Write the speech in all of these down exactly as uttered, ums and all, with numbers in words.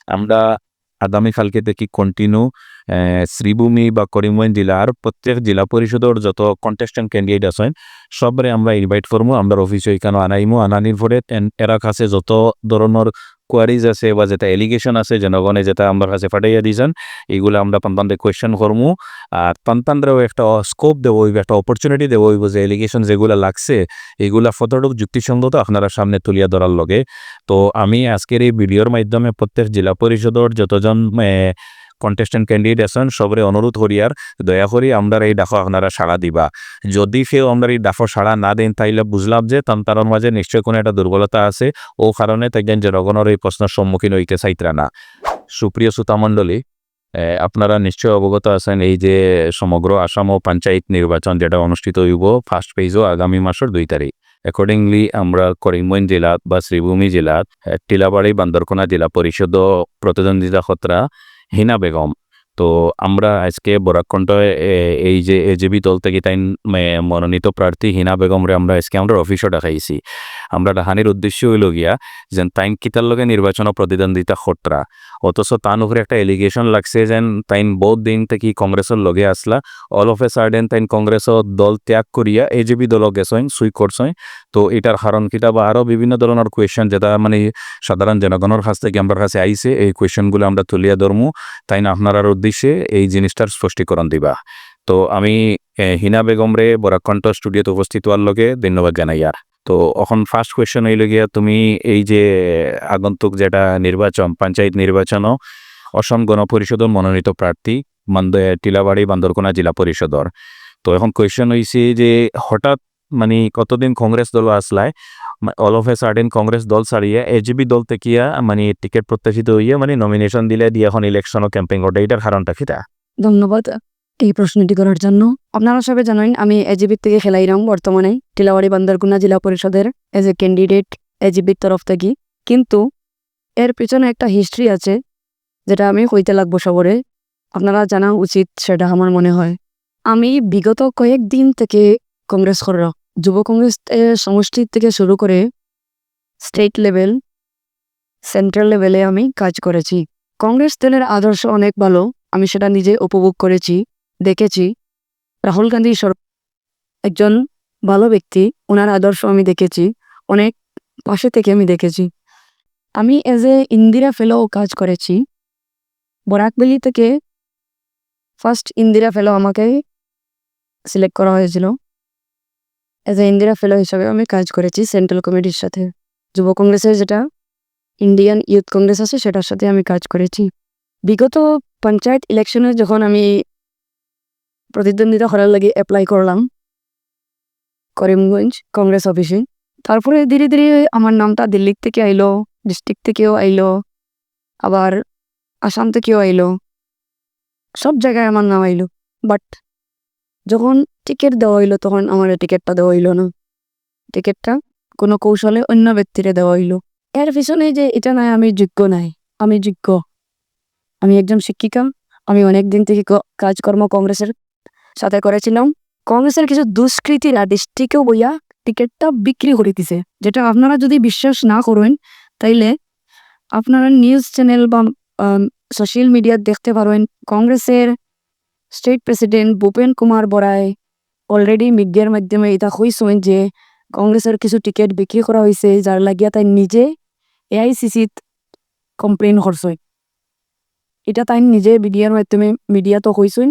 আমরা আগামীকালকে থাকি কন্টিনিউ শ্রীভূমি বা করিমগঞ্জ জেলার প্রত্যেক জেলা পরিষদর যত কন্টেস্টেন্ট ক্যান্ডিডেট আছইন, সবরে আমরা ইনভাইট করমু। আমরার অফিসো ইখানো আনাইমু। আনানির পরে এন-, এরার কাছে যত ধরনর কোয়ারিজ আছে বা যেটা এলিগেশন আছে, জনগণে যেটা আমরার কাছে পাঠাইয়া দিছইন, ইগুলা আমরা তান তানরে কোয়েশ্চেন করমু। আর তান তানরেও একটা স্কোপ দেওয়া অইবো, একটা অপরচুনিটি দেওয়া অইবো যে এলিগেশন যেগুলা লাগছে, ইগুলা কতটুক যুক্তিসঙ্গত আপনারার সামনে তুলিয়া ধরার লগে। তো আমি আজকের এই ভিডিওর মাধ্যমে প্রত্যেক জেলা পরিষদর যতজন, এ, কন্টেস্টেন্ট ক্যান্ডিডেট আছইন, সবরে অনুরোধ করিয়ার, দয়া করি আমরার এই ডাকো আপনারা সাড়া দিবা। যদি কেউ আমরার এই ডাকো সাড়া না দেইন, তাইলে বুঝলাম যে তান তানর মাঝে নিশ্চয় কোনো একটা দুর্বলতা আছে, অউ কারণে তাইন জনগণর এই প্রশ্নর সম্মুখীন অইতে চাইতরা না। সুপ্রিয় শ্রোতা মণ্ডলী, এ, আপনারা নিশ্চয় অবগত আছইন, এই যে সমগ্র আসামো পঞ্চায়েত নির্বাচন যেটা অনুষ্ঠিত অইবো ফার্স্ট ফেজো আগামী মাসর দুই তারিখ। অ্যাকর্ডিংলি, আমরা করিমগঞ্জ জেলাত বা শ্রীভূমি জেলাত, এ, টিলাবাড়ি বান্দরকোনা জেলা পরিষদো প্রতিদ্বন্দ্বিতা করতরা হিনা বেগম। তো আমরা আজকে বরাক কণ্ঠ, এ, এই যে এজিপি দল থাকি তাইন, এ, মনোনীত প্রার্থী হিনা বেগমরে আমরা আজকে আমরার অফিসো ডাকাইছি। আমরা ডাকানির উদ্দেশ্য অইলো গিয়া যেন তাইন কিতার লগে নির্বাচনো প্রতিদ্বন্দ্বিতা করতরা, অথচ তান উপরে একটা এলিগেশন লাগছে যেন তাইন বহুত দিন থাকি কংগ্রেসর লগে আছলা, all of a sudden তাইন কংগ্রেসর দল ত্যাগ করিয়া এজিপি দলো গেছইন, সুই করছইন। তো ইটার কারণ কিতা বা আরো বিভিন্ন ধরনর কোয়েশ্চেন যেটা মানে সাধারণ জনগণর কাছ থাকি আমরার কাছে আইছে, এই কোয়েশ্চেনগুলা আমরা তুলিয়া ধরমু। তাইন আপনারার উদ্দেশ্যে এই জিনিসটার স্পষ্টীকরণ দিবা। তো আমি, এ, হিনা বেগমরে বরাক কণ্ঠ স্টুডিওত উপস্থিত অওয়ার লগে ধন্যবাদ জানাইয়ার। তো অখন ফার্স্ট কোয়েশ্চেন অইলো গিয়া, তুমি এই যে আগন্তুক যেটা নির্বাচন, পঞ্চায়েত নির্বাচনো অসম গণ পরিষদর মনোনীত প্রার্থী বান্দ-, টিলাবাড়ি বান্দরকোনা জেলা পরিষদর। তো অখন কোয়েশ্চেন অইছে যে হঠাৎ মানে কতদিন কংগ্রেস দলো আছলায়, মা-, all of a sudden Congress দল ছাড়িয়া এজিপি দল থাকিয়া মানে টিকিট প্রত্যাশিত অইয়া মানে নমিনেশন দিলা দিয়া অখন ইলেকশনো ক্যাম্পেইন কররা, ইটার কারণটা কিতা? ধন্যবাদ এই প্রশ্নটি করার জন্য। আপনারা সবে জানইন আমি এজিপি থাকি খেলাইরাম বর্তমানে টিলাবাড়ি বান্দরকোনা জেলা পরিষদর as a candidate এজিপির তরফ থাকি। কিন্তু এর পিছনে একটা হিস্ট্রি আছে যেটা আমি কইতে লাগবো সবরে। আপনারা জানা উচিত সেটা আমার মনে হয়। আমি বিগত কয়েক দিন থাকি কংগ্রেস কররা, যুব কংগ্রেস, এ, সমষ্টি থাকি শুরু করে স্টেট লেভেল, সেন্ট্রাল লেভেলে আমি কাজ করেছি। কংগ্রেস দলের আদর্শ অনেক ভালো, আমি সেটা নিজে উপভোগ করেছি, দেখেছি। রাহুল গান্ধী সর-, একজন ভালো ব্যক্তি, ওনার আদর্শ আমি দেখেছি, অনেক পাশে থেকে আমি দেখেছি। আমি as a ইন্দিরা ফেলো কাজ করেছি। বরাক ভ্যালি থেকে ফার্স্ট ইন্দিরা ফেলো আমাকে সিলেক্ট করা হয়েছিল। As a ইন্দিরা ফেলো হিসাবে আমি কাজ করেছি সেন্ট্রাল কমিটির সাথে। যুব কংগ্রেসের যেটা ইন্ডিয়ান ইউথ কংগ্রেস আছে, সেটার সাথে আমি কাজ করেছি। বিগত পঞ্চায়েত ইলেকশনে যখন আমি প্রতিদ্বন্দ্বিতা করার লাগি অ্যাপ্লাই করলাম করিমগঞ্জ কংগ্রেস অফিসে, তারপরে ধীরে ধীরে আমার নামটা দিল্লি থেকে আইলো, ডিস্ট্রিক্ট থেকেও আইলো, আবার আসাম থেকেও আইলো, সব জায়গায় আমার নাম আইলো। বাট যখন টিকিট দেওয়া অইলো, তখন আমার টিকিটটা দেওয়া অইলো না। টিকিটটা কোনো কৌশলে অন্য ব্যক্তিরে দেওয়া অইলো। এর পিছনে যে এটা নায় আমি যোগ্য নায়, আমি যোগ্য। আমি একজন শিক্ষিকা, আমি অনেক দিন থেকে ক-, কাজকর্ম কংগ্রেসের সাথে করেছিলাম। কংগ্রেসের কিছু দুষ্কৃতীরা ডিস্ট্রিক্টে বইয়া টিকিটটা বিক্রি করে দিছে, যেটা আপনারা যদি বিশ্বাস না করেন, তাইলে আপনারা নিউজ চ্যানেল বা, আম, সোশ্যাল মিডিয়াত দেখতে পারেন, কংগ্রেসের স্টেট প্রেসিডেন্ট ভূপেন কুমার বরায় অলরেডি মিডিয়ার মাধ্যমে এটা কইছইন যে কংগ্রেসের কিছু টিকিট বিক্রি করা হইছে, যার লাগিয়া তাইন নিজে এআইসিসিত কমপ্লেইন করছইন। এটা তাইন নিজে মিডিয়ার মাধ্যমে, মিডিয়াত কইছইন,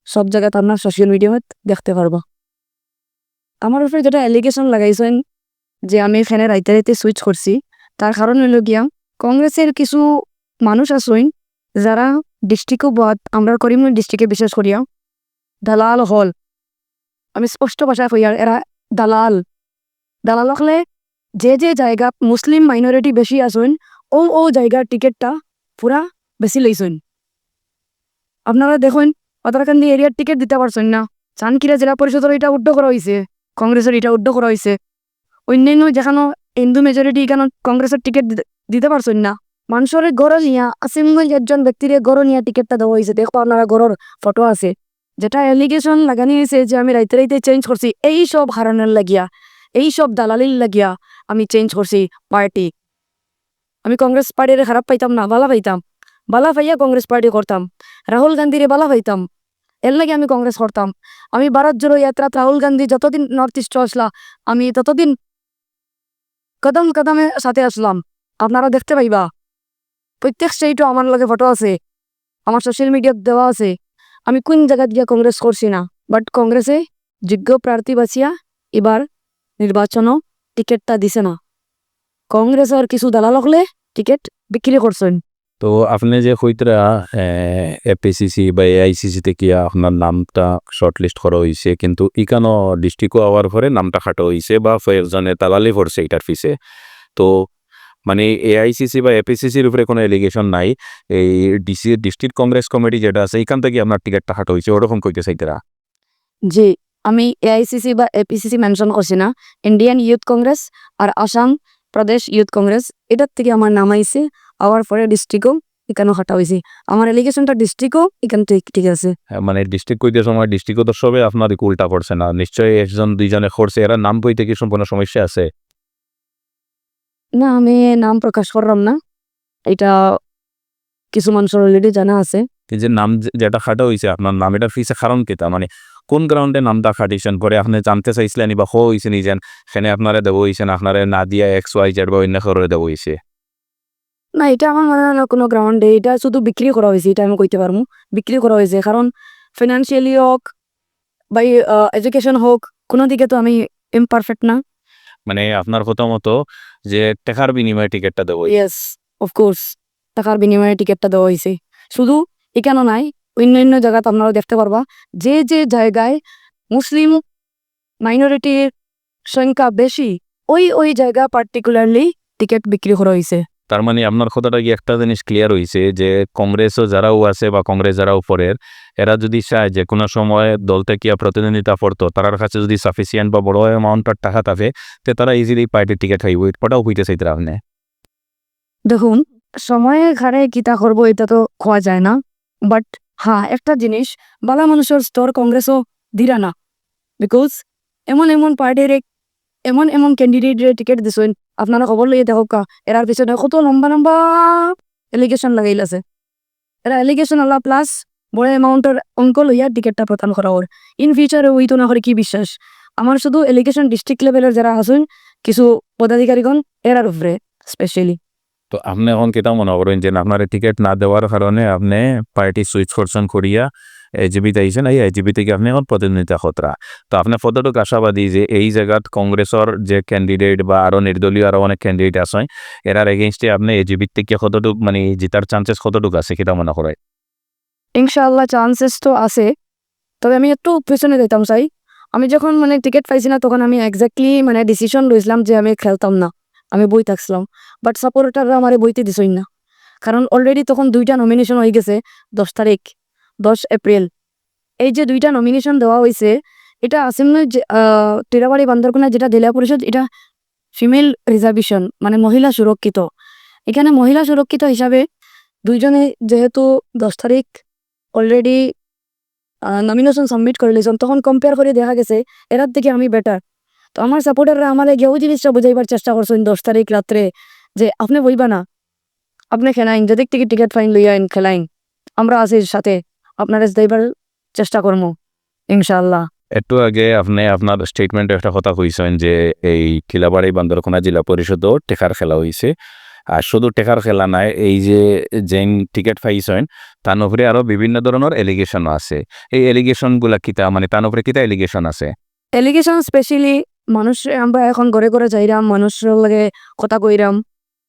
সব জাগাত আপনারা সোশ্যাল মিডিয়াত দেখতে পারবা। আমার উপরে যেটা অ্যালিগেশন লাগাইছইন যে আমি এখানে রাইতে রাইতে সুইচ করছি, তার কারণ অইলো গিয়া কংগ্রেসের কিছু মানুষ আছইন যারা ডিস্ট্রিক্টও বাদ, আমরার করিমগঞ্জ ডিস্ট্রিক্টে বিশেষ করিয়া দালাল অকল, আমি স্পষ্ট ভাষায় কইয়ার, এরা দালাল। দালাল অকলে যে যে জাগাত মুসলিম মাইনরিটি বেশি আছইন, অউ অউ জাগার টিকিটটা পুরা বেশি লইছইন। আপনারা দেখইন, পাথারকান্দি এরিয়ার টিকিট দিতা পারছইন না, চানকিরা জেলা পরিষদর ইটা উইথড্র করা হইছে, কংগ্রেসর ইটা উইথড্র করা হইছে, অন্যান্য যেখানো হিন্দু মেজরিটি, ইখানো কংগ্রেসর টিকিট দিতে, দিতে পারছইন না। মানষরে ঘরো নিয়া, আসিমগঞ্জ একজন ব্যক্তিরে ঘরো নিয়া টিকিটটা দেওয়া হইছে, দেখবা আপনারা ঘরর ফটো আছে। যেটা অ্যালিগেশন লাগানি হইছে যে আমি রাইতে রাইতে চেঞ্জ করছি, এই সব হারানোর লাগিয়া, এই সব দালালির লাগিয়া আমি চেঞ্জ করছি পার্টি। আমি কংগ্রেস পার্টিরে খারাপ পাইতাম না, বালা পাইতাম। বালা পাইয়া কংগ্রেস পার্টি করতাম, রাহুল গান্ধীরে বালা পাইতাম, এর লাগি আমি কংগ্রেস করতাম। আমি ভারত জোড়ো যাত্রাত রাহুল গান্ধী যতদিন নর্থ ইস্টো আসলা, আমি ততদিন কদম কদমে সাথে আসলাম। আপনারা দেখতে পাইবা, প্রত্যেক স্টেটও আমার লগে ফটো আছে, আমার সোশ্যাল মিডিয়াত দেওয়া আছে। আমি কোন জাগাত গিয়া কংগ্রেস করছি না, বাট কংগ্রেসে যোগ্য প্রার্থী বাছিয়া এবার নির্বাচনও টিকিটটা দিছে না। কংগ্রেসর কিছু দালাল অকলে টিকিট বিক্রি করছইন। তো আপনে যে কইতরা, এ, এপিসিসি বা এআইসিসি থাকিয়া আপনার নামটা শর্টলিস্ট করা অইছে, কিন্তু ইকানো ডিস্ট্রিক্টও আওয়ার পরে নামটা কাটা অইছে বা কয়েকজনে দালালি করছে ইটার পিছে। তো মানে এআইসিসি বা এপিসিসির উপরে কোনো এলিগেশন নাই, এই ডিসি, ডিস্ট্রিক্ট কংগ্রেস কমিটি যেটা আছে, ইখান থাকি আপনার টিকিটটা কাটা অইছে, ওরকম কইতে চাইতরা। জি, আমি এআইসিসি বা এপিসিসি মেনশন করছি না। ইন্ডিয়ান ইউথ কংগ্রেস আর আসাম প্রদেশ ইউথ কংগ্রেস, এটার থাকি আমার নাম আইছে, আওয়ার পরে ডিস্ট্রিক্টও ইকানো কাটা অইছে। আমার এলিগেশনটা ডিস্ট্রিক্টও ইকান ঠিক, ঠিক আছে। হ্যাঁ, মানে ডিস্ট্রিক্ট কইতে সময় ডিস্ট্রিক্টও তো সবে আপনার উল্টা করছে না, নিশ্চয়ই একজন দুইজনে করছে, এরা নাম কইতে কি সম্পূর্ণ সমস্যা আছে? না, আমি নাম প্রকাশ করলাম না, এটা কিছু মানুষের অলরেডি জানা আছে। এই যে নাম যে-, যেটা কাটা অইছে আপনার নাম, এটার পিছে কারণ কিতা? মানে কোন গ্রাউন্ডে নামটা কাটিছেন? পরে আপনে জানতে চাইছিলেন বা কওয়া অইছে নি যেন এখানে আপনারে দেওয়া অইছে না, আপনারে না দিয়া এক্স ওয়াই জেড বা অন্য কারোরে দেওয়া অইছে? না, এটা আমার মনে হয় না কোনো গ্রাউন্ডে, এটা শুধু বিক্রি করা অইছে, এটা আমি কইতে পারমু। বিক্রি করা অইছে, কারণ ফিনান্সিয়ালি হোক বা এই, আহ, এডুকেশন হোক, কোনো দিকে তো আমি ইমপারফেক্ট না। মানে আপনার কথা মতো যে টেকার বিনিময়ে টিকিটটা দেওয়া অইছে। ইয়েস, অফকোর্স, টেকার বিনিময়ে টিকিটটা দেওয়া অইছে। শুধু ইকানো নাই, অন্য অন্য জাগাত আপনারা দেখতে পারবা, যে যে জায়গায় মুসলিম মাইনরিটির সংখ্যা বেশি, ওই ওই জায়গা পার্টিকুলারলি টিকিট বিক্রি করা অইছে। তার মানে আপনার কথাটা কি একটা জিনিস ক্লিয়ার অইছে যে কংগ্রেসও যারাও আছে বা কংগ্রেস যারাও পরের, এরা যদি চায় যে কোনো সময় দল থাকিয়া প্রতিদ্বন্দ্বিতা করতো, তারার কাছে যদি সাফিসিয়েন্ট বা বড় অ্যামাউন্টের টাকা থাকে, তে তারা ইজিলি পার্টির টিকিট পাইবো, ওটাও কইতে চাইতরা আপনে? দেখুন, সময়ে কারে কিতা করবো এটা তো কওয়া যায় না, বাট হ্যাঁ, একটা জিনিস, বালা মানুষের স্তর কংগ্রেসও দিরা না, বিকজ এমন এমন পার্টির এমন এমন ক্যান্ডিডেটরে টিকিট দিছইন, আপনারা খবর লইয়া দেখউক্কা, এরার পিছনে কত লম্বা লম্বা এলিগেশন লাগাইল আছে। এরা এলিগেশন আলা প্লাস বড় অ্যামাউন্টের অঙ্ক লইয়া টিকিটটা প্রদান করা অর। ইন ফিউচারে অইতো না করে কি বিশ্বাস? আমার শুধু এলিগেশন ডিস্ট্রিক্ট লেভেলের যারা আছইন, কিছু পদাধিকারীগণ, এরার উপরে স্পেশালি। তো আপনে এখন কিতা মনে করইন যে আপনারে টিকিট না দেওয়ার কারণে আপনে পার্টি সুইচ করছইন করিয়া এজিপিত আইছইন, এই এজিপি থাকি আপনে এখন প্রতিদ্বন্দ্বিতা করতরা? তো আপনে কতটুক আশাবাদী যে এই জাগাত কংগ্রেসর যে ক্যান্ডিডেট বা আরো নির্দলীয় আরো অনেক ক্যান্ডিডেট আছইন, এরার এগেইনস্টে আপনে এজিপির থাকি কতটুক মানে জিতার চান্সেস কতটুক আছে, কিতা মনে করইন? ইনশাআল্লাহ চান্সেস তো আছে, তবে আমি একটু পিছনে যাইতাম চাই। আমি যখন মানে টিকিট পাইছি না, তখন আমি এক্স্যাক্টলি মানে ডিসিশন লইছিলাম যে আমি খেলতাম না, আমি বই থাকছিলাম। বাট সাপোর্টাররা আমারে বইতে দিছইন না, কারণ অলরেডি তখন দুইটা নমিনেশন অই গেছে দশ তারিখ, দশ এপ্রিল। এই যে দুইটা নমিনেশন দেওয়া অইছে, এটা আসলে যে, আহ, টিলাবাড়ি বান্দরকোনা যেটা জেলা পরিষদ, এটা ফিমেল রিজার্ভেশন, মানে মহিলা সুরক্ষিত। এখানে মহিলা সুরক্ষিত হিসাবে দুইজনে যেহেতু দশ তারিখ অলরেডি, আহ, নমিনেশন সাবমিট করিলিছইন, তখন কম্পেয়ার করি দেখা গেছে এরার থাকি আমি বেটার। তো আমার সাপোর্টাররা আমারে গিয়া ওই জিনিসটা বুঝাইবার চেষ্টা করছইন দশ তারিখ রাত্রে যে আপনে বইবা না, আপনে খেলাইন, যেদিক থাকি টিকিট পাইন লইয়া আইন খেলাইন, আমরা আছি সাথে, আপনারে জিতাইবার চেষ্টা করমু ইনশাআল্লাহ। একটু আগে আপনে আপনার স্টেটমেন্টে একটা কথা কইছইন যে এই টিলাবাড়ি বান্দরকোনা জেলা পরিষদও টেকার খেলা অইছে। আর শুধু টেকার খেলা নায়, এই যে যেইন টিকিট পাইছইন, তান উপরে আরো বিভিন্ন ধরনর এলিগেশন আছে। এই এলিগেশনগুলা কিতা, মানে তান উপরে কিতা এলিগেশন আছে? এলিগেশন স্পেশালি মানুষ, আমরা এখন ঘরে ঘরে যাইরাম, মানুষর লগে কথা কইরাম,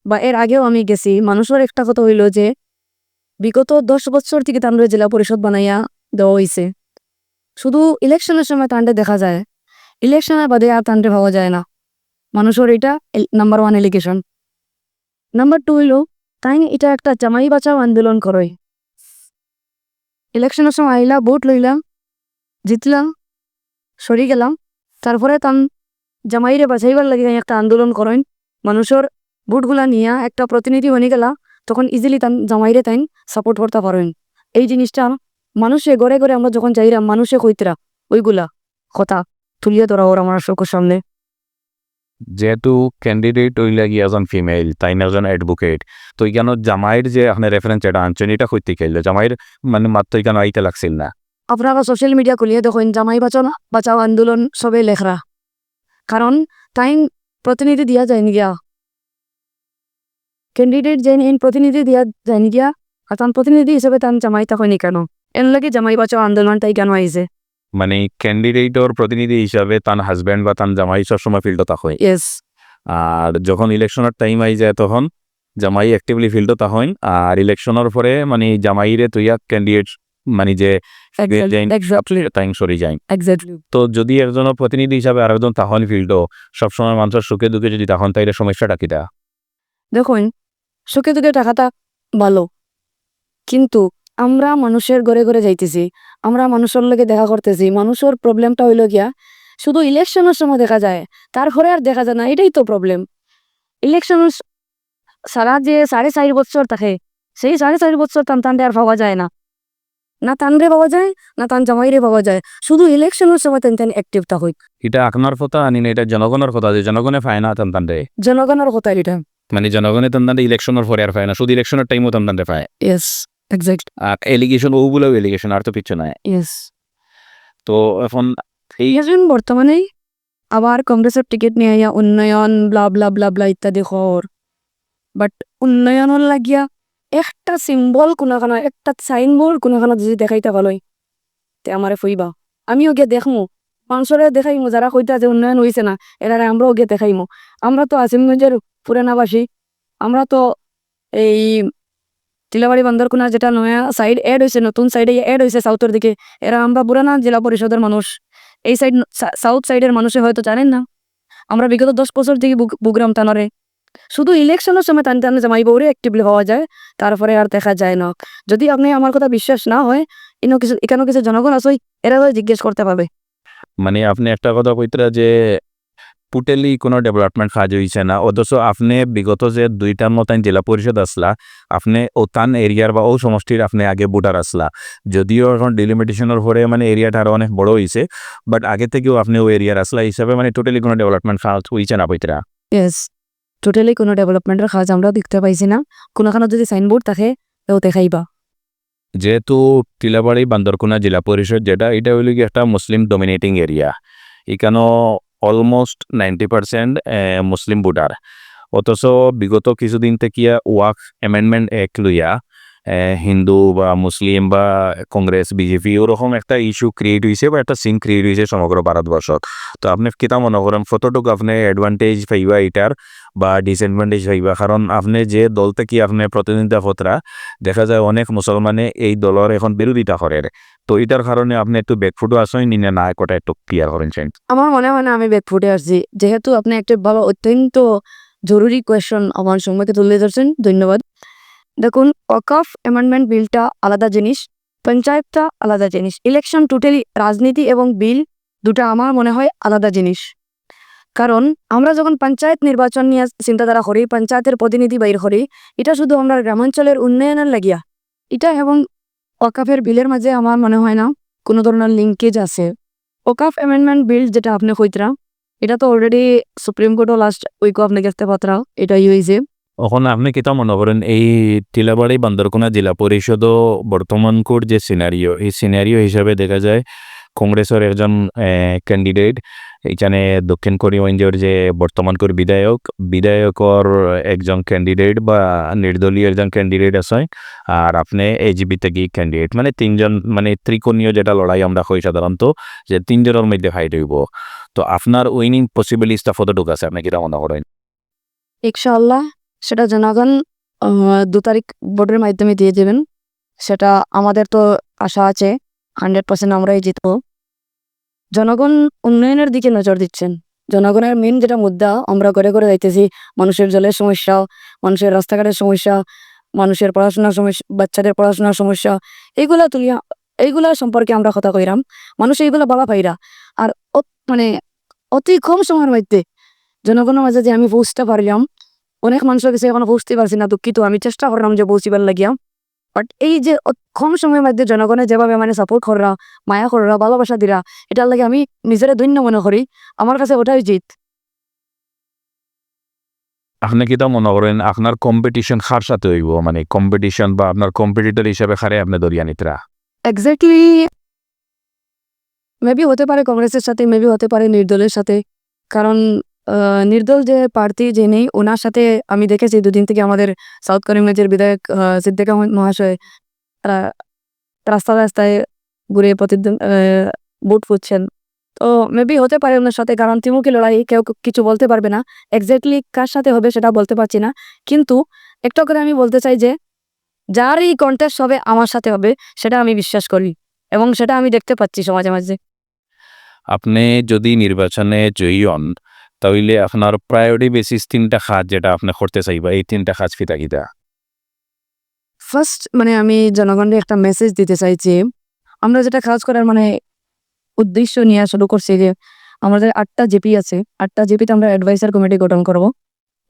বা এর আগেও আমি গেছি, মানুষর একটা কথা অইলো যে বিগত দশ বছর থাকি তানরে জেলা পরিষদ বানাইয়া দেওয়া অইছে। শুধু ইলেকশনের সময় তানরে দেখা যায়, ইলেকশনের বাদে আর তানরে পাওয়া যায় না। মানুষর এটা এল-, number one allegation. Number two অইলো, তাইন এটা একটা জামাই বাঁচাও আন্দোলন করইন। ইলেকশনের সময় আইলা, ভোট লইলা, জিতলা, সরি গেলা, তারপরে তান জামাইরে বাঁচাইবার লাগি তাইন একটা আন্দোলন করইন, মানুষর ভোটগুলা নিয়া একটা প্রতিনিধি বনি গেলা, তখন ইজিলি তান জামাইরে তাইন সাপোর্ট করতা পারইন। এই জিনিসটা মানুষে ঘরে ঘরে আমরা যখন যাইরাম, মানুষে কইতরা ওইগুলা কথা তুলিয়া ধরা অর আমার চোখর সামনে। যেহেতু ক্যান্ডিডেট অইলা গিয়া একজন ফিমেল, তাইন একজন অ্যাডভোকেট, তো ইখানো জামাইর যে আপনে রেফারেন্স এটা আনছইন, এটা কই থাকি আইলো? জামাইর মানে মাত তো ইখানো আইতে লাগছিল না। আপনারা সোশ্যাল মিডিয়া খুলিয়া দেখইন, জামাই বাঁচাও, বাঁচাও আন্দোলন সবে লেখরা, কারণ তাইন প্রতিনিধি দিয়া যাইন গিয়া, ক্যান্ডিডেট যেইন প্রতিনিধি দিয়া যাইন গিয়া, আর তান প্রতিনিধি হিসাবে তান জামাই থাকইন ইখানো। এর লাগি জামাই বাঁচাও আন্দোলনটা ইখানো আইছে। মানে ক্যান্ডিডেটর প্রতিনিধি হিসাবে তান হাজব্যান্ড বা তান জামাই সবসময় ফিল্ডো থাকইন। ইয়েস, আর যখন ইলেকশনের টাইম আই যায়, তখন জামাই অ্যাক্টিভলি ফিল্ডো থাকইন। আর ইলেকশনের পরে মানে জামাইরে তুইয়া ক্যান্ডিডেট মানে যে এক্স্যাক্টলি। টাইম সরি যায়। এক্স্যাক্টলি। তো যদি একজনর প্রতিনিধি হিসাবে আর একজন থাকইন ফিল্ডো, সবসময় মানুষের সুখে দুঃখে যদি থাকইন, তাইলে সমস্যাটা কিতা? দেখইন, সুখে দুঃখে থাকাটা ভালো, কিন্তু আমরা মানুষের ঘরে ঘরে যাইতেছি, আমরা মানুষের লগে দেখা করতেছি। মানুষের প্রবলেমটা অইলো গিয়া শুধু ইলেকশনের সময় দেখা যায়, তারপরে আর দেখা যায় না। এটাই তো প্রবলেম। ইলেকশন ছাড়া যে সাড়ে চার বছর থাকে, সেই সাড়ে চার বছর তান তানরে আর পাওয়া যায় না, না তানরে পাওয়া যায়, না তান জামাইরে পাওয়া যায়। শুধু ইলেকশনের সময় তান তান অ্যাক্টিভ থাকইন। এটা আপনার কথা আনি না, এটা জনগণের কথা, যে জনগণে পায় না তান তানরে। জনগণের কথা এটা। মানে জনগণে তান তানরে ইলেকশনের পরে আর পায় না, শুধু ইলেকশনের টাইমও তান তানরে পায়। Yes, exact. আর এলিগেশন, ওগুলাও এলিগেশন, আর তো কিচ্ছু নাই। ইয়েস। তো এখন এই এখন বর্তমানে আবার কংগ্রেসের টিকিট নিয়া আইয়া উন্নয়ন ব্লা ব্লা ব্লা ব্লা ইত্যাদি খর, বাট উন্নয়নর লাগিয়া একটা সিম্বল কোনোখানো, একটা সাইনবোর্ড কোনোখানো যদি দেখাইতা পারইন, তে আমারে কইবা, আমিও গিয়া দেখমু, মানুষরে দেখাইমু, যারা কইতা যে উন্নয়ন অইছে না, এরারে আমরাও গিয়া দেখাইমু। আমরা তো আজিমগঞ্জের পুরানাবাসী, আমরা তো এই টিলাবাড়ি বান্দরকুনা যেটা নয়া সাইড অ্যাড অইছে, নতুন সাইডে অ্যাড অইছে সাউথর দিকে, এরা আমরা পুরানা জেলা পরিষদের মানুষ। এই সাইড, সাউথ সাইডের মানুষে হয়তো জানেন না, আমরা বিগত দশ বছর থাকি ভুগ-, ভুগরাম তানরে। শুধু ইলেকশনের সময় তান তান জামাই বউরে অ্যাক্টিভলি পাওয়া যায়, তারপরে আর দেখা যায় না। যদি আপনে আমার কথা বিশ্বাস না হয়, ইনো কিছু, ইখানো কিছু জনগণ আছইন, এরারে জিজ্ঞেস করতে পারবে। মানে আপনে একটা কথা কইতরা যে টোটালি কোনো ডেভেলপমেন্ট কাজ অইছে না, অথচ আপনে বিগত যে দুইটার মতন জেলা পরিষদ আছলা, আপনে ও তান এরিয়ার বা ও সমষ্টির আপনে আগে ভোটার আছলা, যদিও এখন ডিলিমিটেশনের পরে মানে এরিয়াটা আরো অনেক বড় অইছে, বাট আগে থাকিও আপনে ও এরিয়ার আছলা হিসাবে মানে টোটালি কোনো ডেভেলপমেন্ট কাজ অইছে না কইতরা। ইয়েস, টোটালি কোনো ডেভেলপমেন্টের কাজ আমরা দেখতে পাইছি না। কোনোখানো যদি সাইনবোর্ড থাকে, তেও দেখাইবা। যেহেতু টিলাবাড়ি বান্দরকুনা জেলা পরিষদ যেটা, এটা অইলো কি একটা মুসলিম ডমিনেটিং এরিয়া, ইখানো অলমোস্ট নাইনটি পার্সেন্ট মুসলিম ভোটার। অথচ বিগত কিছুদিন থাকিয়া ওয়াকফ অ্যামেন্ডমেন্ট অ্যাক্ট লইয়া এ, হিন্দু বা মুসলিম বা কংগ্রেস, বিজেপি, ওরকম একটা ইস্যু ক্রিয়েট অইছে বা একটা সিন ক্রিয়েট অইছে সমগ্র ভারতবর্ষত। তো আপনে কিতা মনে করেন, কতটুকু আপনে অ্যাডভান্টেজ পাইবা ইটার বা ডিসঅ্যাডভান্টেজ পাইবা? কারণ আপনে যে দল থাকি আপনে প্রতিদ্বন্দ্বিতা করতরা, দেখা যায় অনেক মুসলমানে এই দলর এখন বিরোধিতা করের। তো ইটার কারণে আপনে একটু ব্যাকফুটও আছইন নি না, না, একটা একটু ক্লিয়ার করেন চাইন। আমার মনে হয় না আমি ব্যাকফুটে আছি, যেহেতু আপনে একটা ভালো, অত্যন্ত জরুরি কোয়েশ্চন আমার সম্মুখে তুলে ধরছেন, ধন্যবাদ। দেখুন, ওয়াকফ অ্যামেন্ডমেন্ট বিলটা আলাদা জিনিস, পঞ্চায়েতটা আলাদা জিনিস, ইলেকশন টোটালি, রাজনীতি এবং বিল দুটা আমার মনে হয় আলাদা জিনিস। কারণ আমরা যখন পঞ্চায়েত নির্বাচন নিয়া চিন্তাধারা করি, পঞ্চায়েতের প্রতিনিধি বাইর করি, এটা শুধু আমরা গ্রামাঞ্চলের উন্নয়নের লাগিয়া। এটা এবং ওয়াকফের বিলের মাঝে আমার মনে হয় না কোনো ধরনের লিঙ্কেজ আছে। ওয়াকফ অ্যামেন্ডমেন্ট বিল যেটা আপনে কইতরা, এটা তো অলরেডি সুপ্রিম কোর্টও লাস্ট উইকও আপনে দেখতে পারতরা, এটাই অইছে। এখন আপনে কিতা মনে করেন, এই টিলাবাড়ি বান্দরকুনা জেলা পরিষদও বর্তমানকুর যে সিনারিও, এই সিনারিও হিসাবে দেখা যায় কংগ্রেসের একজন, এ, ক্যান্ডিডেট, এখানে দক্ষিণ করিমগঞ্জের যে বর্তমানকুর বিধায়ক, বিধায়কর একজন ক্যান্ডিডেট বা নির্দলীয় একজন ক্যান্ডিডেট আছে, আর আপনে এজিপি থাকি ক্যান্ডিডেট, মানে তিনজন, মানে ত্রিকোণীয় যেটা লড়াই আমরা কই সাধারণত, যে তিনজনের মধ্যে ফাইট অইবো। তো আপনার উইনিং পসিবিলিটিসটা কতটুকু আছে, আপনে কিতা মনে করেন? ইনশাআল্লাহ, সেটা জনগণ, আহ, দু তারিখ ভোটের মাধ্যমে দিয়ে দেবেন, সেটা আমাদের তো আশা আছে, হান্ড্রেড পার্সেন্ট আমরাই জিতবো। জনগণ উন্নয়নের দিকে নজর দিচ্ছেন। জনগণের মেইন যেটা মুদ্রা, আমরা ঘরে ঘরে যাইতেছি, মানুষের জলের সমস্যা, মানুষের রাস্তাঘাটের সমস্যা, মানুষের পড়াশোনার সমস্যা, বাচ্চাদের পড়াশোনার সমস্যা, এইগুলা তুলিয়া, এইগুলা সম্পর্কে আমরা কথা কইরাম। মানুষ এইগুলা ভালা পাইরা। আর অত-, মানে, অতি কম সময়ের মধ্যে জনগণের মাঝে যে আমি পৌঁছতে পারলাম, অনেক মানুষের কাছে এখনো পৌঁছতে পারছি না, দুঃখিত। আমি চেষ্টা করলাম যে পৌঁছিবার লাগিয়া, বাট এই যে অত-, কম সময়ের মধ্যে জনগণে যেভাবে মানে সাপোর্ট কররা, মায়া কররা, ভালোবাসা দিরা, এটার লাগি আমি নিজেরে ধন্য মনে করি। আমার কাছে ওটাই জিত। আপনে কিতা মনে করেন, আপনার কম্পিটিশন কার সাথে অইবো? মানে, কম্পিটিশন বা আপনার কম্পিটিটর হিসাবে কারে আপনে ধরিয়া নিতরা? এক্স্যাক্টলি, মেবি হতে পারে কংগ্রেসের সাথে, মেবি হতে পারে নির্দলের সাথে। কারণ আহ, নির্দল যে প্রার্থী যিনি, ওনার সাথে আমি দেখেছি দুদিন থেকে আমাদের সাউথ করিমগঞ্জের বিধায়ক আহ, সিদ্দিক আহমেদ মহাশয় তারা রাস্তা রাস্তায় ঘুরে প্রতিদ্বন্দ্বী আহ, ভোট খুঁজছেন। তো মেবি হতে পারে ওনার সাথে, কারণ ত্রিমুখী লড়াই, কেউ কিছু বলতে পারবে না এক্স্যাক্টলি কার সাথে হবে, সেটা বলতে পারছি না। কিন্তু একটা কথা আমি বলতে চাই যে যার এই কন্টেস্ট হবে, আমার সাথে হবে, সেটা আমি বিশ্বাস করি এবং সেটা আমি দেখতে পাচ্ছি সমাজে মাঝে। আপনে যদি নির্বাচনে জয়ী হন, তাইলে আপনার প্রায়োরিটি বেসিস তিনটা কাজ যেটা আপনে করতে চাইবা, এই তিনটা কাজ কিতা কিতা? ফার্স্ট, মানে, আমি জনগণকে একটা মেসেজ দিতে চাই যে আমরা যেটা কাজ করার, মানে, উদ্দেশ্য নিয়ে শুরু করছি যে আমাদের আটটা জেপি আছে, আটটা জেপিতে আমরা অ্যাডভাইজার কমিটি গঠন করব।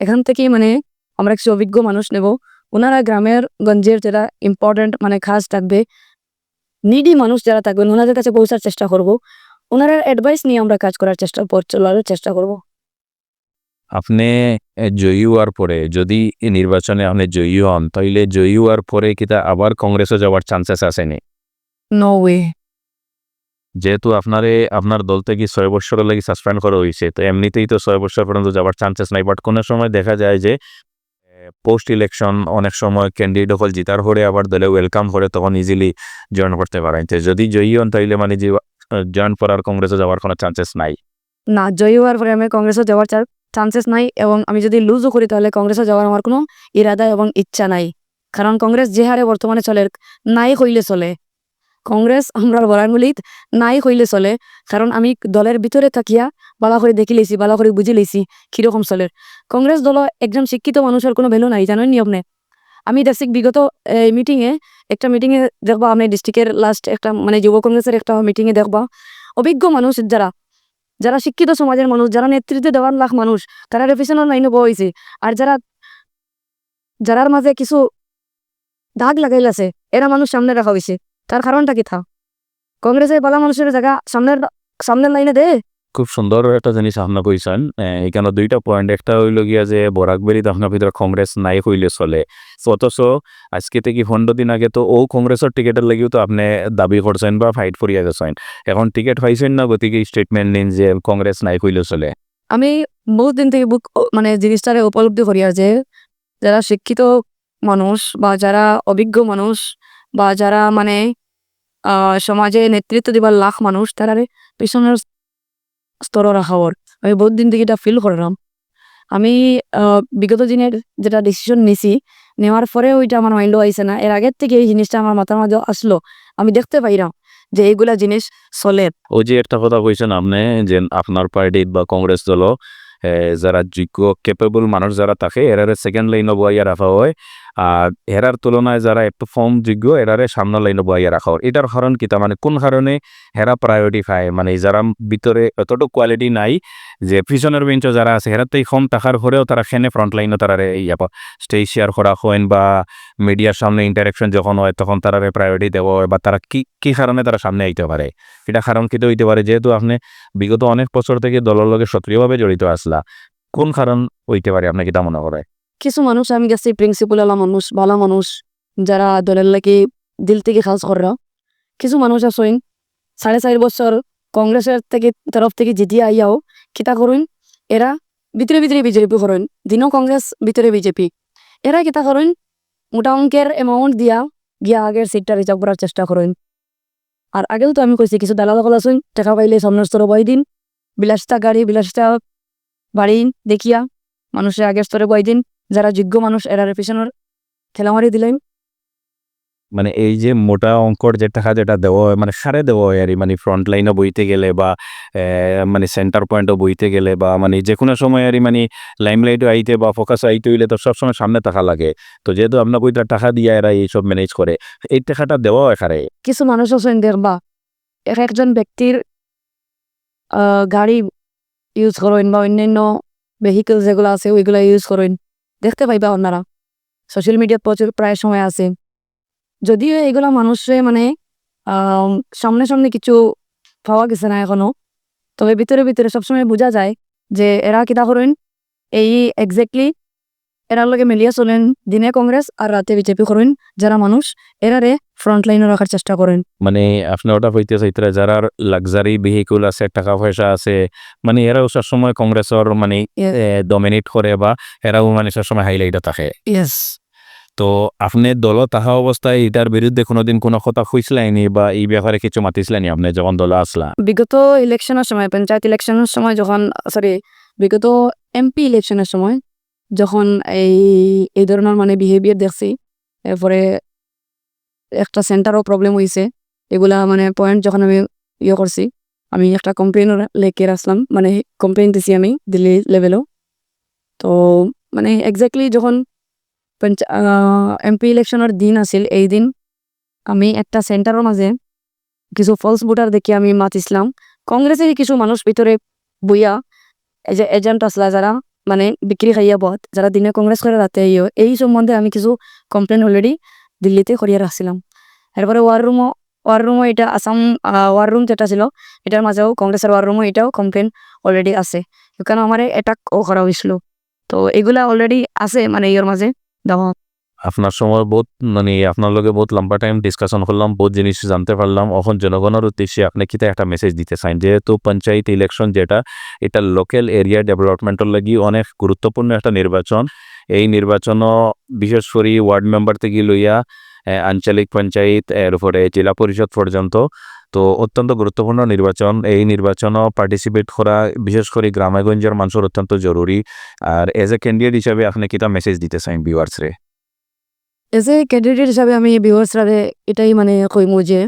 এখান থেকেই, মানে, আমরা কিছু অভিজ্ঞ মানুষ নেব, ওনারা গ্রামের গঞ্জের যেটা ইম্পর্টেন্ট, মানে, কাজ থাকবে, নিডি মানুষ যারা থাকবেন, ওনাদের কাছে পৌঁছার চেষ্টা করব, ওনারা অ্যাডভাইস নিয়ে আমরা কাজ করার চেষ্টা, পথ চলার চেষ্টা করব। আপনে এ, জয়ী হওয়ার পরে, যদি এই নির্বাচনে আপনে জয়ী হন, তাইলে জয়ী হওয়ার পরে কিতা আবার কংগ্রেসও যাওয়ার চান্সেস আছে নি? No way. যেহেতু আপনারে আপনার দল থেকে ছয় বছর লাগি সাসপেন্ড করা হয়েছে, তো এমনিতেই তো ছয় বছর পর্যন্ত যাওয়ার চান্সেস নাই। বাট কোনো সময় দেখা যায় যে পোস্ট ইলেকশন অনেক সময় ক্যান্ডিডেট হকল জিতার পরে আবার দলে ওয়েলকাম করে, তখন ইজিলি জয়েন করতে পারেন। তো যদি জয়ী হন, তাইলে মানে যে জয়েন করার কংগ্রেসে যাওয়ার কোনো চান্সেস নাই। না, জয়ী হওয়ার পরে আমি কংগ্রেসও যাওয়ার চান্সেস নাই, এবং আমি যদি লুজও করি, তাহলে কংগ্রেসও যাওয়ার আমার কোনো ইরাদা এবং ইচ্ছা নাই। কারণ কংগ্রেস যে হারে বর্তমানে চলের, নাই কইলে চলে। কংগ্রেস আমরার বরাঙ্গুলিত নাই কইলে চলে, কারণ আমি দলের ভিতরে থাকিয়া ভালা করে দেখি লইছি, ভালা করে বুঝি লইছি কিরকম চলের। কংগ্রেস দল একজন শিক্ষিত মানুষের কোনো ভ্যালু নাই, জানেন নি আপনি? আমি দেখছি বিগত এই মিটিংয়ে, একটা মিটিংয়ে দেখবা, আপনি ডিস্ট্রিক্টের লাস্ট একটা, মানে, যুব কংগ্রেসের একটা মিটিংয়ে দেখবা, অভিজ্ঞ মানুষ যারা, যারা শিক্ষিত সমাজের মানুষ, যারা নেতৃত্ব দেওয়ার লাখ মানুষ, তারা রেফিশনের লাইনে বওয়া হয়েছে। আর যারা, যারার মাঝে কিছু দাগ লাগাইল আছে, এরা মানুষ সামনে রাখা হয়েছে। তার কারণটা কিতা? কংগ্রেসে ভালা মানুষের জায়গা সামনের, সামনের লাইনে দে। খুব সুন্দর একটা জিনিস আপনি কইছেন। এ, এখানে দুইটা পয়েন্ট। একটা হইল গিয়া যে বরাক ভ্যালিত আপনার ভিতরে কংগ্রেস নাই কইলে চলে, অথচ আজকে থেকে পনেরো দিন আগে তো ও কংগ্রেসের টিকিটের লাগিও তো আপনি দাবি করছেন বা ফাইট করিয়া গেছেন। এখন টিকিট পাইছেন না, গতিকে স্টেটমেন্ট নিন যে কংগ্রেস নাই কইলে চলে। আমি বহুত দিন থেকে বুক, ও, মানে, জিনিসটারে উপলব্ধি করিয়ার যে যারা শিক্ষিত মানুষ বা যারা অভিজ্ঞ মানুষ বা যারা, মানে, আহ, সমাজে নেতৃত্ব দিবার লাখ মানুষ, তারারে পিছনের স্তরে রাখা ওর। আমি বহুত দিন থেকে এটা ফিল করলাম। আমি আহ, বিগত দিনের যেটা ডিসিশন নিছি, নেওয়ার পরে ওইটা আমার মাইন্ডও আইছে না। এর আগের থেকে এই জিনিসটা আমার মাথার মাঝে আসলো, আমি দেখতে পাইলাম যে এইগুলা জিনিস চলের। ওই যে একটা কথা কইছেন আপনি, যে আপনার পার্টিত বা কংগ্রেস দল, এ, যারা যোগ্য, ক্যাপেবল মানুষ যারা থাকে, এরারে সেকেন্ড লাইনও বওয়াইয়া রাখা হয়, আর এরার তুলনায় যারা একটু কম যোগ্য, এরারে সামনের লাইনও বওয়াইয়া রাখা হয়। এটার কারণ কিতা? মানে, কোন কারণে এরা প্রায়োরিটি পায়? মানে, যারা ভিতরে অতটুকু কোয়ালিটি নাই, যে পিছনের বেঞ্চও যারা আছে, এরার তো এই কম থাকার পরেও তারা কেনে ফ্রন্ট লাইনও তারারে ইয়া পা-, স্টেজ শেয়ার করা হয় বা মিডিয়ার সামনে ইন্টারাকশন যখন হয়, তখন তারারে প্রায়োরিটি দেওয়া হয়, বা তারা কি, কি কারণে তারা সামনে আইতে পারে? এটা কারণ কিতা হইতে পারে? যেহেতু আপনি বিগত অনেক বছর থেকে দলের লগে সক্রিয়ভাবে জড়িত আছলা, কোন কারণ হইতে পারে, আপনি কিতা মনে করে? কিছু মানুষ আমি দেখছি প্রিন্সিপাল আলা মানুষ, ভালা মানুষ, যারা দলের লাগি দিল থেকে কাজ কররা। কিছু মানুষ আছইন সাড়ে চার বছর কংগ্রেসের থেকে, তরফ থেকে জিতিয়া আইয়াও কিতা করইন, এরা ভিতরে ভিতরে বিজেপি করইন, দিনও কংগ্রেস ভিতরে বিজেপি। এরা কিতা করইন, মোটা অঙ্কের অ্যামাউন্ট দিয়া গিয়া আগের সিটটা রিজার্ভ করার চেষ্টা করইন। আর আগেও তো আমি কইছি, কিছু দালাল হকল আছইন, টাকা পাইলে সামনের স্তরে বই দিন, বিলাসিতা গাড়ি, বিলাসিতা বাড়ি দেখিয়া মানুষের আগের স্তরে বই দিন, যারা যোগ্য মানুষ এরারে পিছনের ঠেলা মারি দিলেন। মানে, এই যে মোটা অঙ্কর যে টাকা যেটা দেওয়া হয়, মানে, সারে দেওয়া হয় আর কি, মানে, ফ্রন্ট লাইনও বইতে গেলে বা, এ, মানে, সেন্টার পয়েন্টও বইতে গেলে বা, মানে, যে কোনো সময় আর কি, মানে, লাইমলাইটও আইতে বা ফোকাস আইতে হইলে তো সবসময় সামনে থাকা লাগে। তো যেহেতু আপনার কইটা টাকা দিয়া এরা এইসব ম্যানেজ করে, এই টাকাটা দেওয়া হয় কারে? কিছু মানুষ আছইন দেখবা, এক একজন ব্যক্তির আহ, গাড়ি ইউজ করইন বা অন্যান্য ভেহিকল যেগুলো আছে, ওইগুলা ইউজ করইন, দেখতে পাইবা আপনারা। সোশ্যাল মিডিয়াত প্রচুর প্রায় সময় আছে। যদিও এইগুলা মানুষে, মানে, আহ, সামনে সামনে কিছু পাওয়া গেছে না এখনো, তবে ভিতরে ভিতরে সবসময় বোঝা যায় যে এরা কিতা করইন, এই এক্স্যাক্টলি এরার লগে মিলিয়া চলেন, দিনে কংগ্রেস আর রাতে বিজেপি করেন। যারা মানুষ এরারে ফ্রন্ট লাইনে রাখার চেষ্টা করেন। মানে, আপনি ওটা কইতে চাইতরা, যারার লাক্সারি ভেহিকল আছে, টাকা পয়সা আছে, মানে, এরাও সবসময় কংগ্রেসর, মানে, Yes. ডমিনেট করে বা এরাও, মানে, সবসময় হাইলাইটে থাকে। ইয়েস। তো আপনি দল থাকা অবস্থায় এটার বিরুদ্ধে কোনোদিন কোনো কথা কইছিলাইনি বা এই ব্যাপারে কিছু মাতিছিলাইনি আপনি যখন দল আসলা? বিগত ইলেকশনের সময়, পঞ্চায়েত ইলেকশনের সময় যখন, সরি, বিগত এমপি ইলেকশনের সময় যখন এই এই ধরনের, মানে, বিহেভিয়ার দেখছি, এরপরে একটা সেন্টারও প্রবলেম হয়েছে, এগুলা, মানে, পয়েন্ট যখন আমি ইয়ে করছি, আমি একটা কমপ্লেন লেখে রাখলাম, মানে, কমপ্লেন দিছি আমি দিল্লি লেভেলও। তো, মানে, এক্স্যাক্টলি যখন এমপি ইলেকশনের দিন আছিল, এই দিন আমি একটা সেন্টারের মাঝে কিছু ফলস ভোটার দেখে আমি মাতিছিলাম। কংগ্রেসের কিছু মানুষ ভিতরে বইয়া, এই যে এজেন্ট আসলা, যারা, মানে, বিক্রি খাইয়া বত, যারা দিনে কংগ্রেস করে রাতে আইও, এই সম্বন্ধে আমি কিছু কমপ্লেন অলরেডি দিল্লিতে করিয়া রাখছিলাম। এরপরে ওয়ার রুমও ওয়ার রুমও এটা আসাম, ওয়ার রুম যেটা ছিল, এটার মাঝেও কংগ্রেসের ওয়ার রুমও এটাও কমপ্লেন অলরেডি আছে। ওখানে আমার অ্যাটাকও করা হয়েছিল। তো এগুলা অলরেডি আছে, মানে, ইয়ের মাঝে দেওয়া। আপনার সময় বহুত, মানে, আপনার লগে বহুত লম্বা টাইম ডিসকাশন করলাম, বহুত জিনিস জানতে পারলাম। এখন জনগণের উদ্দেশ্যে আপনি কিতা একটা মেসেজ দিতে চান? যেহেতু পঞ্চায়েত ইলেকশন যেটা, এটা লোকাল এরিয়া ডেভেলপমেন্টর লাগি অনেক গুরুত্বপূর্ণ একটা নির্বাচন। এই নির্বাচনও বিশেষ করে ওয়ার্ড মেম্বার থেকে লইয়া, আহ, আঞ্চলিক পঞ্চায়েত, এর উপরে জেলা পরিষদ পর্যন্ত, তো অত্যন্ত গুরুত্বপূর্ণ নির্বাচন। এই নির্বাচনও পার্টিসিপেট করা বিশেষ করে গ্রামেগঞ্জের মানুষের অত্যন্ত জরুরি। আর এজ এ ক্যান্ডিডেট হিসাবে আপনি কিতা মেসেজ দিতে চান ভিউয়ার্সরে? এজ এ ক্যান্ডিডেট হিসাবে আমি ভিউয়ার্সরারে এটাই, মানে, কইমু যে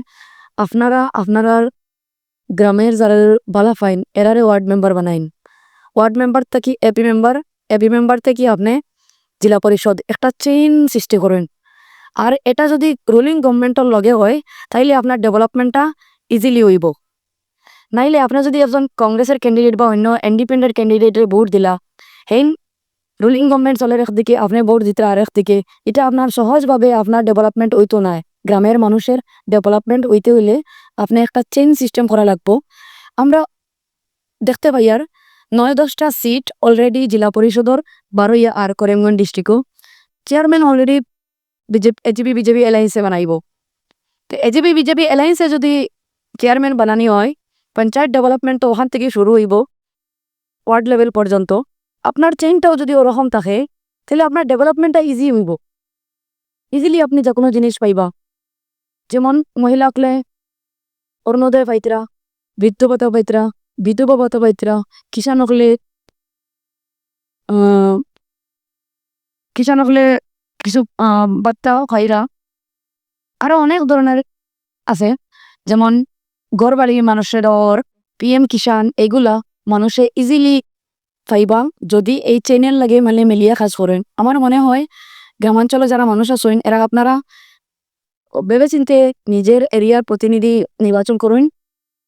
আপনারা আপনারার গ্রামের যারা বালা ফাইন, এরারে ওয়ার্ড মেম্বার বানাইন। ওয়ার্ড মেম্বার থাকি এপি মেম্বার, এপি মেম্বার থাকি আপনি জেলা পরিষদ, একটা চেইন সৃষ্টি করেন। আর এটা যদি রুলিং গভর্নমেন্টর লগে হয়, তাইলে আপনার ডেভেলপমেন্টটা ইজিলি হইব। নাইলে আপনি যদি একজন কংগ্রেসের ক্যান্ডিডেট বা অন্য ইন্ডিপেন্ডেন্ট ক্যান্ডিডেটরে ভোট দিলা, হেইন রুলিং গভর্নমেন্ট চলের একদিকে, আপনি ভোট দিতে আর একদিকে, এটা আপনার সহজভাবে আপনার ডেভেলপমেন্ট হইতো না। গ্রামের মানুষের ডেভেলপমেন্ট হইতে হইলে আপনি একটা চেইন সিস্টেম করা লাগবো। আমরা দেখতে পাই আর নয় দশটা সিট অলরেডি জেলা পরিষদর বারোইয়া আর করিমগঞ্জ ডিস্ট্রিক্টও chairman already BJP, AGP BJP অ্যালায়েন্সে বানাইব। তো এজিপি বিজেপি অ্যালায়েন্সে যদি চেয়ারম্যান বানানি হয়, পঞ্চায়েত ডেভেলপমেন্ট তো ওখান থেকে শুরু হইব, ওয়ার্ড লেভেল পর্যন্ত। আপনার চেইনটাও যদি ওরকম থাকে, তাহলে আপনার ডেভেলপমেন্টটা ইজি হইব, ইজিলি আপনি যে কোনো জিনিস পাইবা। যেমন মহিলা হকলে অরুণোদয় পাইতরা, বৃদ্ধ ভাতা পাইতরা, বিধবা ভাতা পাইতরা, কিষান হকলে, আহ, কিষান হকলে কিছু, আহ, ভাতা পাইরা। আরো অনেক ধরনের আছে, যেমন ঘর বাড়ি মানুষের ডর, পিএম কিষান, এগুলা মানুষে ইজিলি পাইবা যদি এই চেইনর লগে, মানে, মিলিয়া কাজ করেন। আমার মনে হয় গ্রামাঞ্চলে যারা মানুষ আছেন, এরা আপনারা ভেবে চিন্তে নিজের এরিয়ার প্রতিনিধি নির্বাচন করুন।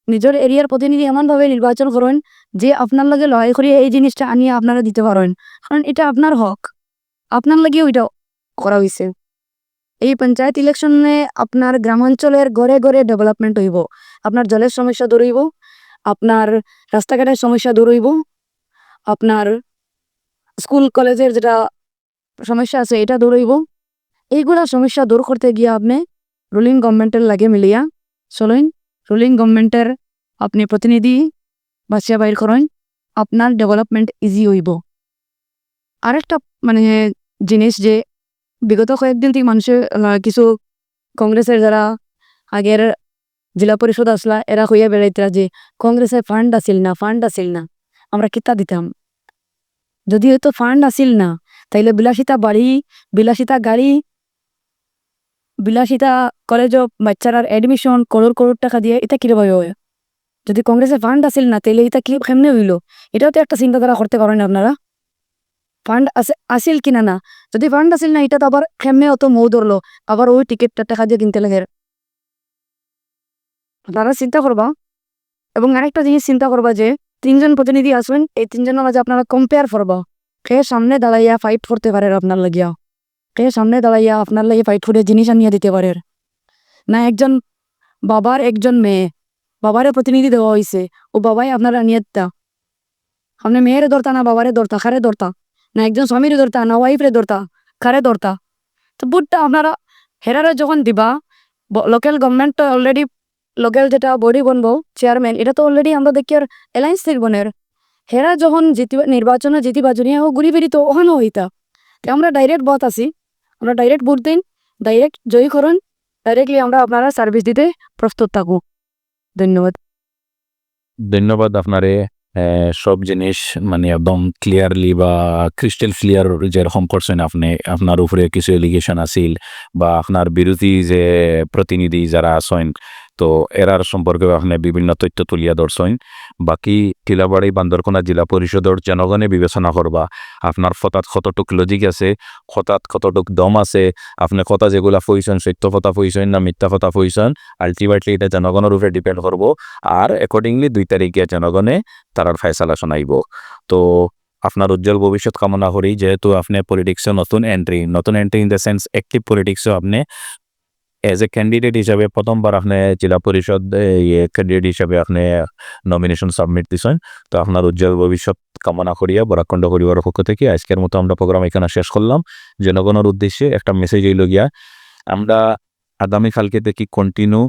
নিজের এরিয়ার প্রতিনিধি এমনভাবে নির্বাচন করুন যে আপনার লগে লড়াই করিয়া এই জিনিসটা আনিয়া আপনারা দিতে পারেন, কারণ এটা আপনার হক, আপনার লাগিও এটা করা হয়েছে। এই পঞ্চায়েত ইলেকশনে আপনার গ্রামাঞ্চলের ঘরে ঘরে ডেভেলপমেন্ট হইব, আপনার জলের সমস্যা দূর হইব, আপনার রাস্তাঘাটের সমস্যা দূর হইব, আপনার স্কুল কলেজের যেটা সমস্যা আছে এটা দূর হইব। এইগুলা সমস্যা দূর করতে গিয়া আপনি রুলিং গভর্নমেন্টর লগে মিলিয়া চলেন, রুলিং গভর্নমেন্টর আপনি প্রতিনিধি বাছিয়া বাইর করেন, আপনার ডেভেলপমেন্ট ইজি হইব। আরেকটা, মানে, জিনিস যে বিগত কয়েকদিন থেকে মানুষের, আহ, কিছু কংগ্রেসের যারা আগের জেলা পরিষদ আসলা, এরা কইয়া বেড়াইতরা যে কংগ্রেসের ফান্ড আছিল না, ফান্ড আছিল না, আমরা কিতা দিতাম? যদি হয়তো ফান্ড আছিল না, তাইলে বিলাসিতা বাড়ি, বিলাসিতা গাড়ি, বিলাসিতা কলেজও বাচ্চারার অ্যাডমিশন করোড় করোড় টাকা দিয়া, এটা কিভাবে হয়? যদি কংগ্রেসের ফান্ড আছিল না, তাইলে এটা কি কেমনে হইল? এটাও তো একটা চিন্তাধারা করতে পারেন আপনারা। ফান্ড আছে, আছিল কিনা না? যদি ফান্ড আছিল না, এটা তো আবার কেমনে অত মৌ ধরলো, আবার ওই টিকিটটা টাকা দিয়ে কিনতে লাগে। আপনারা চিন্তা করবা, এবং আরেকটা জিনিস চিন্তা করবা যে তিনজন প্রতিনিধি আছেন, এই তিনজনের মাঝে আপনারা কম্পেয়ার করবা, কে সামনে দাঁড়াইয়া ফাইট করতে পারে আপনার লাগিয়া, কে সামনে দাঁড়াইয়া আপনার লাগি ফাইট করে জিনিস আনিয়া দিতে পারে। না একজন বাবার একজন মেয়ে, বাবারে প্রতিনিধি দেওয়া হয়েছে, ও বাবাই আপনার আনিয়া দিতা। আপনি মেয়েরে ধরতা না বাবারে ধরতা, কারে ধরতা? না একজন স্বামীরে ধরতা, না ওয়াইফরে ধরতা, কারে ধরতা? তো ভোটটা আপনারা হেরারে যখন দিবা, লোকাল গভর্নমেন্ট তো অলরেডি, লোকাল যেটা বডি বনবো চেয়ারম্যান, এটা তো অলরেডি আমরা দেখি আর অ্যালায়েন্স তৈরি বনের। হেরা যখন জিতিবা, নির্বাচনে জিতিবা, যদি ও ঘুরি ফিরি তো ওখানেও হইতা। তো আমরা ডাইরেক্ট বাত আছি, আমরা ডাইরেক্ট ভোট দিন, ডাইরেক্ট জয়ী করুন, ডাইরেক্টলি আমরা আপনারা সার্ভিস দিতে প্রস্তুত থাকবো। ধন্যবাদ। ধন্যবাদ আপনারে। এ, সব জিনিস মানে একদম ক্লিয়ারলি বা ক্রিস্টাল ক্লিয়ার যেরকম করছেন আপনি, আপনার উপরে কিছু এলিগেশন আছিল বা আপনার বিরোধী যে প্রতিনিধি যারা আছেন, তো এরার সম্পর্কে আপনি বিভিন্ন তথ্য তুলিয়া ধরছেন। বাকি টিলাবাড়ি বান্দরকোনা জেলা পরিষদর জনগণে বিবেচনা করবা আপনার কথাত কতটুক লজিক আছে, কথাত কতটুক দম আছে, আপনি কথা যেগুলা কইছেন সত্য কথা কইছেন না মিথ্যা কথা কইছেন, আলটিমেটলি এটা জনগণর উপরে ডিপেন্ড করবো। আর অ্যাকর্ডিংলি দুই তারিখ গিয়া জনগণে তারার ফয়সালা শোনাইবো। তো আপনার উজ্জ্বল ভবিষ্যৎ কামনা করি। যেহেতু আপনি পলিটিক্সে নতুন এন্ট্রি, নতুন entry in the sense active পলিটিক্সে আপনি এজ এ ক্যান্ডিডেট হিসাবে প্রথমবার আপনি জেলা পরিষদ ইয়ে ক্যান্ডিডেট হিসাবে আপনি নমিনেশন সাবমিট দিছেন। তো আপনার উজ্জ্বল ভবিষ্যৎ কামনা করিয়া বরাকণ্ঠ পরিবারের পক্ষ থেকে আজকের মতো আমরা প্রোগ্রাম এখানে শেষ করলাম। জনগণের উদ্দেশ্যে একটা মেসেজ হইল গিয়া, আমরা আগামীকালকে থেকে কন্টিনিউ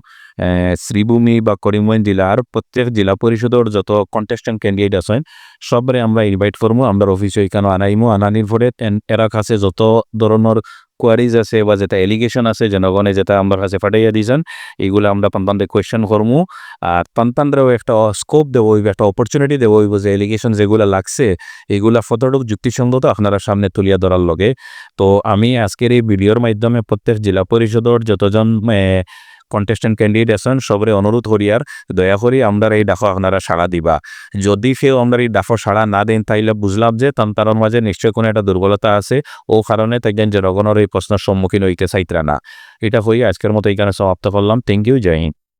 শ্রীভূমি বা করিমগঞ্জ জেলার প্রত্যেক জেলা পরিষদর যত কন্টেস্টেন্ট ক্যান্ডিডেট আছেন সবরে আমরা ইনভাইট করবো। আমরা অফিসে এখানে আনাইমু, আনানির পরে এন- এরা কাছে যত ধরনের কোয়ারিজ আছে বা যেটা এলিগেশন আছে জনগণে যেটা আমার কাছে পাঠাইয়া দিয়েছেন, এইগুলো আমরা তান্তানরে কোয়েশ্চেন করমু। আর তান্তানরেও একটা স্কোপ দেবো হইব, একটা অপরচুনিটি দেবো হইব যে এলিগেশন যেগুলো লাগছে এইগুলা কতটুকু যুক্তিসঙ্গত আপনারা সামনে তুলিয়া ধরার লগে। তো আমি আজকের এই ভিডিওর মাধ্যমে প্রত্যেক জেলা পরিষদর যতজন কন্টেস্টেন্ট ক্যান্ডিডেট আছেন সবরে অনুরোধ করি আর দয়া করি আমরার এই ডাকো আপনারা সাড়া দিবা। যদি কেউ আমরার এই ডাকো সাড়া না দেন তাইলে বুঝলাম যে তান্তানর মাঝে নিশ্চয় কোনো একটা দুর্বলতা আছে, ও কারণে তাই জনগণের এই প্রশ্নের সম্মুখীন হইতে চাইতরা না। এটা কই আজকের মতো এখানে সমাপ্ত করলাম। থ্যাংক ইউ, জয় হিন্দ।